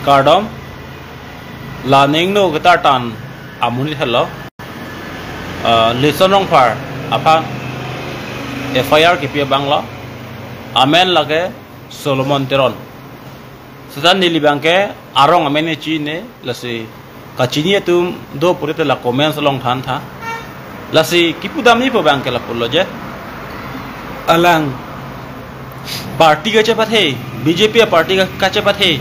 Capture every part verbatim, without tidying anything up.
Kardom, la ningno ketartan amonit helo, ah, Lison Rongphar aphan F I R kipi abang lo, amen lake Solomon Teron. Seta neli abangke arong amen ne chini, lasi kachini atum do purite la comments along thantha. Lasi kipudam nipo abangke lapulo je. Alang party kachepathe, B J P party ka-, kachepathe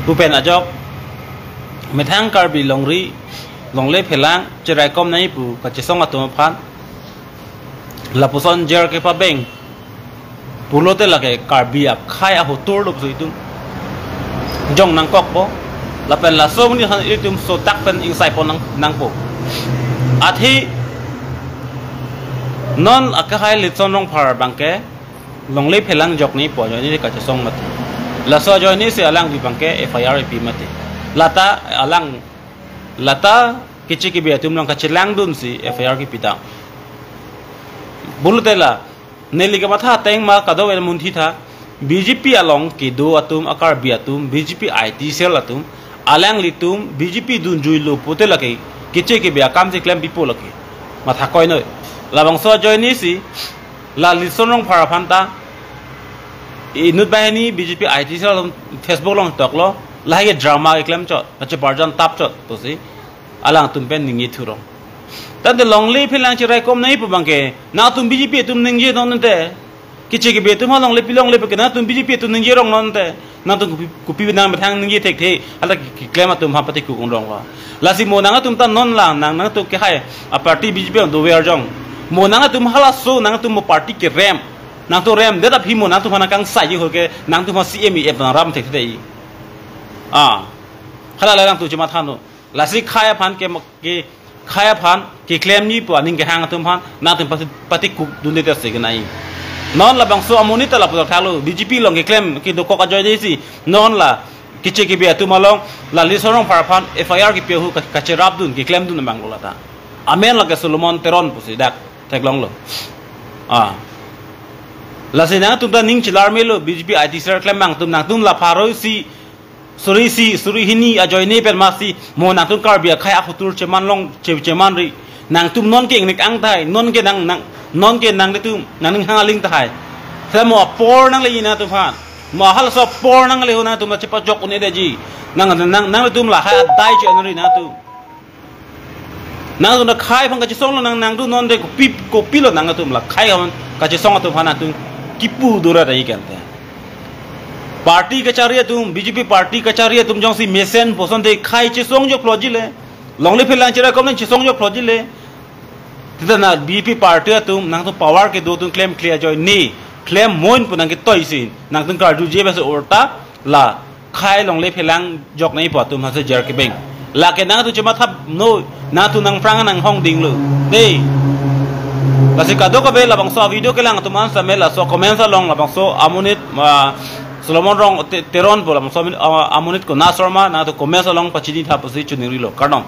pu pen ajok methang Karbi longri, longle phelang cheraikom nangji pu kachesong atum aphan lapuson jer kepabeng pulote lake Karbi akhai ahotur lo pusi itum jong nangkokpo. Lapen laso amonit aphan itum sotak pen ingsaipon nang, nangpo. Athe non akehai Lison Rongphar abangke longle phelang jok nangpo ajoine kachesong mati. Laso ajoinesi alang abangke F I R ipi mati. Lata alang, lata keche kebe atum along kachelangdunsi F I R kipidam. Pulote la neli kematha ateng ma kadokave munthitha, B J P along kedo atum, a-Karbi atum, B J P I T cell atum, alanglitum B J P dunjuilo pute lake keche kebe akam si klempipo lake. Matha koinoi. Labangso ajoinesi la Lison Rongphar aphan ta inut banghini B J P I T cell atum Facebook along toklo, lahai ke drama keklem chot, kacheparjan tap chot pusi alangtum pen ningje thurong. Tangte longle phelang cheraikom nangji pu abangke nangtum B J P atum ningjenon te. Keche kebe atum ha longle pi longle peke nangtum B J P atum ningjerongnon te. Nangtum kopi, kopi nang methang ningje thekthe, hala ke, keklem atum ha pati kukung rong wa. Lasi mo nangtum ta non la nang, nangtum kehai aparty B J P along dover jong. Mo nangtum halaso nangtum mo party kerem, nangtum remdet aphi mo nangtum aphan nangkangsai ji ho ke nangtum aphan C M E ep nang ram thekthe. Ah. Hala la nangtum chematha non. Lasi khei aphan ke, ke khei aphan keklem nangji pu aning kehang atum aphan nangtum pati, pati kukdunde ta si kenai. Non labangso amonit ta lapu thalo, B J P along keklem kedokok ajoinesi non la keche kebe atum along la Lison Rongphar aphan F I R kipi ahut ka, kacherapdun, keklemdun abang lo lata. Amen lake Solomon Teron pusi dak theklonglo. Ah. Lasi nangtum ta ning chelar melo, B J P I T cell klem abang atum, nangtum la pharo isi suri isi, suri hini ajoine pen masi mo nangtum Karbi akhai ahotur cheman long, che, cheman ri. Nangtum non ke ingnek ang tahai, non ke nang, nang, non ke nanglitum nangning hang aling tahai. Seta mo apor nangle nangtum aphan. Mo halaso apor nangle ho nangtum la chepajok un-edetji. Nang, nang, nanglitum lahai adai che-enri nangtum. Nangtum ta khei aphan kachesonglo nang, nangtum non de kopi, kopilo nangtum la khei aphan kachesong atum aphan nangtum kipu dura dai kan te. Party kachari atum, B J P party kachari atum jongsi mesen puson te khei chesong joklo jile. Longle phelang cheraikom nang chesong joklo jile. Tita na B J P party atum nangtum power kedo atum klemkle ajoine klem moin pu nangketoi si nangtum karjuje bas orta la khei longle phelang jok nangji pu atum hase jer kebeng. Lake nangtum chematha non, nangtum nangphrang nanghong dinglo. Dei. Lasi kadokave labangso video kelang atum an same laso comments along labangso amonit, ah, Solomon Rong Te-, Teron pu labangso amonit, ah, amonit Kona Sharma nangtum comments along pachini tha pusi choningrilo. Kardom.